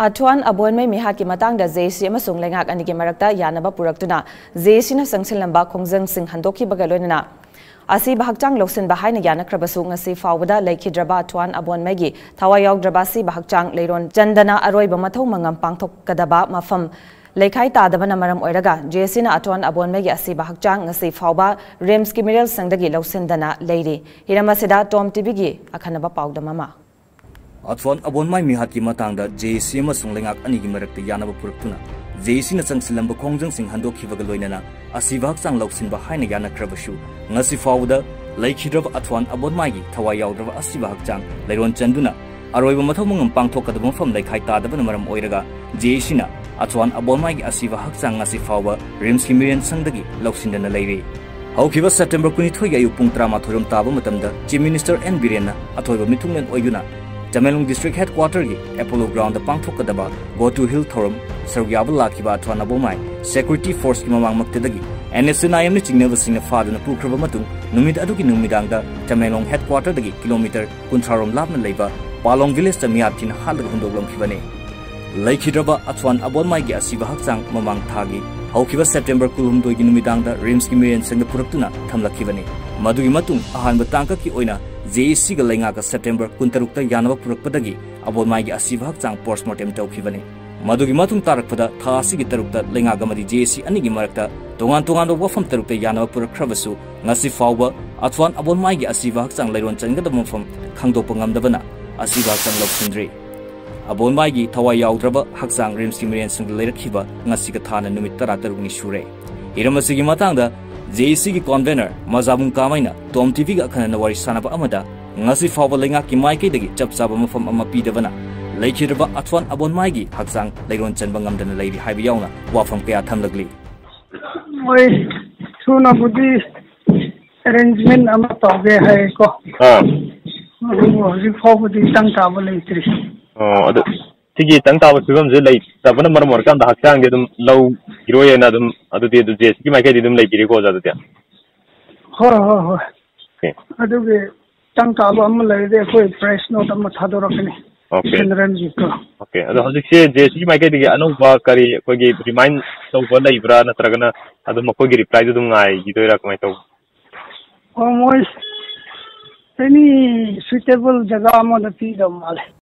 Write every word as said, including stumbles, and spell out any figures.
ꯑꯊ꯭ꯋꯥꯟ ꯑꯕꯣꯟꯃꯩ ꯃꯤꯍꯥꯠꯀꯤ ꯃꯇꯥꯡꯗ ꯖꯦ ꯑꯦ ꯁꯤ ꯑꯃꯁꯨꯡ ꯂꯩꯉꯥꯛ ꯑꯅꯤꯒꯤ ꯃꯔꯛꯇ ꯌꯥꯅꯕ ꯄꯨꯔꯛꯇꯨꯅ ꯖꯦ ꯑꯦ ꯁꯤꯅ ꯆꯪꯁꯤꯜꯂꯝꯕ ꯈꯣꯡꯖꯪꯁꯤꯡ ꯍꯟꯗꯣꯛꯈꯤꯕꯒ ꯂꯣꯏꯅꯅ ꯑꯁꯤꯕ ꯍꯛꯆꯥꯡ ꯂꯧꯁꯤꯟꯕ ꯍꯥꯏꯅ ꯌꯥꯅꯈ꯭ꯔꯕꯁꯨ ꯉꯁꯤ ꯐꯥꯎꯕꯗ ꯂꯩꯈꯤꯗ꯭ꯔꯕ ꯑꯊ꯭ꯋꯥꯟ ꯑꯕꯣꯟꯃꯩꯒꯤ ꯊꯋꯥꯏ ꯌꯥꯎꯗ꯭ꯔꯕ ꯑꯁꯤꯕ ꯍꯛꯆꯥꯡ ꯂꯩꯔꯣꯟ ꯆꯟꯗꯅ ꯑꯔꯣꯏꯕ ꯃꯊꯧ ꯃꯉꯝ ꯄꯥꯡꯊꯣꯛꯀꯗꯕ ꯃꯐꯝ ꯂꯩꯈꯥꯏ ꯇꯥꯗꯕꯅ ꯃꯔꯝ ꯑꯣꯏꯔꯒ ꯖꯦ ꯑꯦ ꯁꯤꯅ ꯑꯊ꯭ꯋꯥꯟ ꯑꯕꯣꯟꯃꯩꯒꯤ ꯑꯁꯤꯕ ꯍꯛꯆꯥꯡ ꯉꯁꯤ ꯐꯥꯎꯕ ꯔꯤꯝꯁꯀꯤ ꯃꯤꯔꯦꯜꯁꯪꯗꯒꯤ ꯂꯧꯁꯤꯟꯗꯅ ꯂꯩꯔꯤ꯫ ꯍꯤꯔꯝ ꯑꯁꯤꯗ ꯇꯣꯝ ꯇꯤꯚꯤꯒꯤ ꯑꯈꯟꯅꯕ ꯄꯥꯎꯗꯝ ꯑꯃ꯫ ꯑꯊ꯭ꯋꯥꯟ ꯑꯕꯣꯟꯃꯥꯏ ꯃꯤꯍꯥꯠꯀꯤ ꯃꯇꯥꯡꯗ ꯖꯦ ꯑꯦ ꯁꯤ ꯑꯃꯁꯨꯡ ꯂꯩꯉꯥꯛ ꯑꯅꯤꯒꯤ ꯃꯔꯛꯇ ꯌꯥꯅꯕ ꯄꯨꯔꯛꯇꯨꯅ ꯖꯦ ꯑꯦ ꯁꯤꯅ ꯆꯪꯁꯤꯜꯂꯝꯕ ꯈꯣꯡꯖꯪꯁꯤꯡ ꯍꯟꯗꯣꯛꯈꯤꯕꯒ ꯂꯣꯏꯅꯅ ꯑꯁꯤꯕ ꯍꯛꯆꯥꯡ ꯂꯧꯁꯤꯟꯕ ꯍꯥꯏꯅ ꯌꯥꯅꯈ꯭ꯔꯕꯁꯨ ꯉꯁꯤ ꯐꯥꯎꯕꯗ ꯂꯩꯈꯤꯗ꯭ꯔꯕ ꯑꯊ꯭ꯋꯥꯟ ꯑꯕꯣꯟꯃꯥꯏꯒꯤ ꯊꯋꯥꯏ ꯌꯥꯎꯗ꯭ꯔꯕ ꯑꯁꯤꯕ ꯍꯛꯆꯥꯡ ꯂꯩꯔꯣꯟ ꯆꯟꯗꯨꯅ ꯑꯔꯣꯏꯕ ꯃꯊꯧ ꯃꯉꯝ ꯄꯥꯡꯊꯣꯛꯀꯗꯕ ꯃꯐꯝ ꯂꯩꯈꯥꯏ ꯇꯥꯗꯕꯅ ꯃꯔꯝ ꯑꯣꯏꯔꯒ ꯖꯦ ꯑꯦ ꯁꯤꯅ ꯑꯊ꯭ꯋꯥꯟ ꯑꯕꯣꯟꯃꯥꯏꯒꯤ ꯑꯁꯤꯕ ꯍꯛꯆꯥꯡ ꯉꯁꯤ ꯐꯥꯎꯕ ꯔꯤꯝꯁꯀꯤ ꯃꯤꯔꯦꯟ ꯁꯪꯗꯒꯤ ꯂꯧꯁꯤꯟꯗꯅ ꯂꯩꯔꯤ꯫ ꯍꯧꯈꯤꯕ ꯁꯦꯞꯇꯦꯝꯕꯔ ꯀꯨꯟꯅꯤꯊꯣꯏꯒꯤ ꯑꯌꯨꯛ ꯄꯨꯡ ꯇꯔꯥꯃꯥꯊꯣꯏ ꯔꯣꯝ ꯇꯥꯕ ꯃꯇꯝꯗ ꯆꯤꯐ ꯃꯤꯅꯤꯁꯇꯔ ꯑꯦꯟ ꯕꯤꯔꯦꯟꯅ ꯑꯊꯣꯏꯕ ꯃꯤꯊꯨꯡꯂꯦꯟ ꯑꯣꯏꯗꯨꯅ ꯇꯃꯦꯡꯂꯣꯡ ꯗꯤꯁꯇ꯭ꯔꯤꯛ ꯍꯦꯗꯀ꯭ꯋꯥꯇꯔꯒꯤ ꯑꯦꯄꯣꯂꯣ ꯒ꯭ꯔꯥꯎꯟꯗ ꯄꯥꯡꯊꯣꯛꯀꯗꯕ Go to Hill ꯊꯧꯔꯝ ꯁꯔꯨꯛ ꯌꯥꯕ ꯂꯥꯛꯈꯤꯕ ꯑꯊ꯭ꯋꯥꯟ ꯑꯕꯣꯃꯥꯏ ꯁꯦꯀ꯭ꯌꯨꯔꯤꯇꯤ ꯐꯣꯔꯁꯀꯤ ꯃꯃꯥꯡꯃꯛꯇꯗꯒꯤ ꯑꯦꯟ ꯑꯦꯁ ꯑꯦꯟ ꯑꯥꯏ ꯑꯦꯝꯅ ꯆꯤꯡꯅꯕꯁꯤꯡꯅ ꯐꯥꯗꯨꯅ ꯄꯨꯈ꯭ꯔꯕ ꯃꯇꯨꯡ ꯅꯨꯃꯤꯠ ꯑꯗꯨꯒꯤ ꯅꯨꯃꯤꯗꯥꯡꯗ ꯇꯃꯦꯡꯂꯣꯡ ꯍꯦꯗꯀ꯭ꯋꯥꯇꯔꯗꯒꯤ ꯀꯤꯂꯣꯃꯤꯇꯔ ꯀꯨꯟꯊ꯭ꯔꯥ ꯔꯣꯝ ꯂꯥꯞꯅ ꯂꯩꯕ ꯄꯥꯂꯣꯡ ꯚꯤꯂꯦꯖꯇ ꯃꯤꯌꯥꯠ ꯊꯤꯅ ꯍꯥꯠꯂꯒ ꯍꯨꯟꯗꯣꯛꯂꯝꯈꯤꯕꯅꯤ꯫ ꯂꯩꯈꯤꯗ꯭ꯔꯕ ꯑꯊ꯭ꯋꯥꯟ ꯑꯕꯣꯟꯃꯥꯏꯒꯤ ꯑꯁꯤꯕ ꯍꯛꯆꯥꯡ ꯃꯃꯥꯡ ꯊꯥꯒꯤ ꯍꯧꯈꯤꯕ ꯁꯦꯞꯇꯦꯝꯕꯔ ꯀꯨꯟꯍꯨꯝꯗꯣꯏꯒꯤ ꯅꯨꯃꯤꯗꯥꯡꯗ ꯔꯤꯝꯁꯀꯤ ꯃꯤꯔꯦꯟꯁꯪꯗ ꯄꯨꯔꯛꯇꯨꯅ ꯊꯝꯂꯛꯈꯤꯕꯅꯤ꯫ ꯃꯗꯨꯒꯤ ꯃꯇꯨꯡ ꯑꯍꯥꯟꯕ ꯇꯥꯡꯀꯛꯀꯤ ꯑꯣꯏꯅ ꯖꯦ ꯑꯦ ꯁꯤꯒ ꯂꯩꯉꯥꯛꯀ ꯁꯦꯞꯇꯦꯝꯕꯔ ꯀꯨꯟꯇꯔꯨꯛꯇ ꯌꯥꯅꯕ ꯄꯨꯔꯛꯄꯗꯒꯤ ꯑꯕꯣꯟꯃꯥꯏꯒꯤ ꯑꯁꯤꯕ ꯍꯛꯆꯥꯡ ꯄꯣꯁꯃꯣꯔꯇꯦꯝ ꯇꯧꯈꯤꯕꯅꯤ꯫ ꯃꯗꯨꯒꯤ ꯃꯇꯨꯡ ꯇꯥꯔꯛꯄꯗ ꯊꯥ ꯑꯁꯤꯒꯤ ꯇꯔꯨꯛꯇ ꯂꯩꯉꯥꯛ ꯑꯃꯗꯤ ꯖꯦ ꯑꯦ ꯁꯤ ꯑꯅꯤꯒꯤ ꯃꯔꯛꯇ ꯇꯣꯉꯥꯟ ꯇꯣꯉꯥꯟꯕ ꯋꯥꯐꯝ ꯇꯔꯨꯛꯇ ꯌꯥꯅꯕ ꯄꯨꯔꯛꯈ꯭ꯔꯕꯁꯨ ꯉꯁꯤ ꯐꯥꯎꯕ ꯑꯊ꯭ꯋꯥꯟ ꯑꯕꯣꯟꯃꯥꯏꯒꯤ ꯑꯁꯤꯕ ꯍꯛꯆꯥꯡ ꯂꯩꯔꯣꯟ ꯆꯟꯒꯗꯕ ꯃꯐꯝ ꯈꯪꯗꯣꯛꯄ ꯉꯝꯗꯕꯅ ꯑꯁꯤꯕ ꯍꯛꯆꯥꯡ ꯂꯧꯁꯤꯟꯗ꯭ꯔꯤ꯫ ꯑꯕꯣꯟꯃꯥꯏꯒꯤ ꯊꯋꯥꯏ ꯌꯥꯎꯗ꯭ꯔꯕ ꯍꯛꯆꯥꯡ ꯔꯤꯝꯁꯀꯤ ꯃꯤꯔꯦꯟꯁꯪꯗ ꯂꯩꯔꯛꯈꯤꯕ ꯉꯁꯤꯒ ꯊꯥꯅ ꯅꯨꯃꯤꯠ ꯇꯔꯥꯇꯔꯨꯛꯅꯤ ꯁꯨꯔꯦ꯫ ꯍꯤꯔꯝ ꯑꯁꯤꯒꯤ ꯃꯇꯥꯡꯗ ꯖꯦ ꯑꯦ ꯁꯤꯒꯤ ꯀꯣꯟꯚꯦꯅꯔ ꯃꯖꯥꯕꯨꯡ ꯀꯥꯃꯩꯅ ꯇꯣꯝ ꯇꯤꯚꯤꯒ ꯑꯈꯟꯅꯅ ꯋꯥꯔꯤ ꯁꯥꯟꯅꯕ ꯑꯃꯗ ꯉꯁꯤ ꯐꯥꯎꯕ ꯂꯩꯉꯥꯛꯀꯤ ꯃꯥꯏꯀꯩꯗꯒꯤ ꯆꯞ ꯆꯥꯕ ꯃꯐꯝ ꯑꯃ ꯄꯤꯗꯕꯅ ꯂꯩꯈꯤꯗ꯭ꯔꯕ ꯑꯊ꯭ꯋꯥꯟ ꯑꯕꯣꯟꯃꯥꯏꯒꯤ ꯍꯛꯆꯥꯡ ꯂꯩꯔꯣꯟ ꯆꯟꯕ ꯉꯝꯗꯅ ꯂꯩꯔꯤ ꯍꯥꯏꯕ ꯌꯥꯎꯅ ꯋꯥꯐꯝ ꯀꯌꯥ ꯊꯝꯂꯛꯂꯤ꯫ ꯃꯣꯏ ꯊꯨꯅꯕꯨꯗꯤ ꯑꯦꯔꯦꯟꯖꯃꯦꯟ ꯑꯃ ꯇꯧꯒꯦ ꯍꯥꯏꯀꯣ꯫ ꯑꯥ꯫ ꯑꯗꯨꯕꯨ ꯍꯧꯖꯤꯛ ꯐꯥꯎꯕꯗꯤ ꯇꯪ ꯇꯥꯕ ꯂꯩꯇ꯭ꯔꯤ꯫ ꯑꯣ, ꯑꯗꯨ ꯁꯤꯒꯤ ꯇꯪ ꯇꯥꯕ ꯐꯤꯕꯝꯁꯦ ꯂꯩꯇꯕꯅ ꯃꯔꯝ ꯑꯣꯏꯔꯀꯥꯟꯗ ꯍꯛꯆꯥꯡꯗꯤ ꯑꯗꯨꯝ ꯂꯧꯈꯤꯔꯣꯏꯅ ꯑꯗꯨꯝ, ꯑꯗꯨꯗꯤ ꯑꯗꯨ ꯖꯦ ꯑꯦ ꯁꯤꯒꯤ ꯃꯥꯏꯀꯩꯗꯤ ꯑꯗꯨꯝ ꯂꯩꯕꯤꯔꯦꯀꯣ, ꯑꯣꯖꯥ, ꯑꯗꯨꯗꯤ? ꯍꯣꯏ, ꯍꯣꯏ, ꯍꯣꯏ꯫ ꯑꯣꯀꯦ꯫ ꯑꯗꯨꯒꯤ ꯇꯪ ꯇꯥꯕ ꯑꯃ ꯂꯩꯔꯗꯤ ꯑꯩꯈꯣꯏ ꯄ꯭ꯔꯦꯁ ꯅꯣꯠ ꯑꯃ ꯊꯥꯗꯣꯔꯛꯀꯅꯤ꯫ Okay. General ꯒꯤ ꯀꯣ꯫ Okay, ꯑꯗꯣ ꯍꯧꯖꯤꯛꯁꯦ JAC ꯃꯥꯏꯀꯩꯗꯒꯤ ꯑꯅꯧꯕ ꯀꯔꯤ ꯑꯩꯈꯣꯏꯒꯤ remind ꯇꯧꯕ ꯂꯩꯕ꯭ꯔꯥ, ꯅꯠꯇ꯭ꯔꯒꯅ ꯑꯗꯨꯝ ꯃꯈꯣꯏꯒꯤ reply ꯗꯨ ꯑꯗꯨꯝ ꯉꯥꯏꯈꯤꯗꯣꯏꯔꯥ, ꯀꯃꯥꯏꯅ ꯇꯧꯕ? ꯑꯣ, ꯃꯣꯏ any suitable ꯖꯒꯥ ꯑꯃꯗ ꯄꯤꯗꯧ ꯃꯥꯜꯂꯦ꯫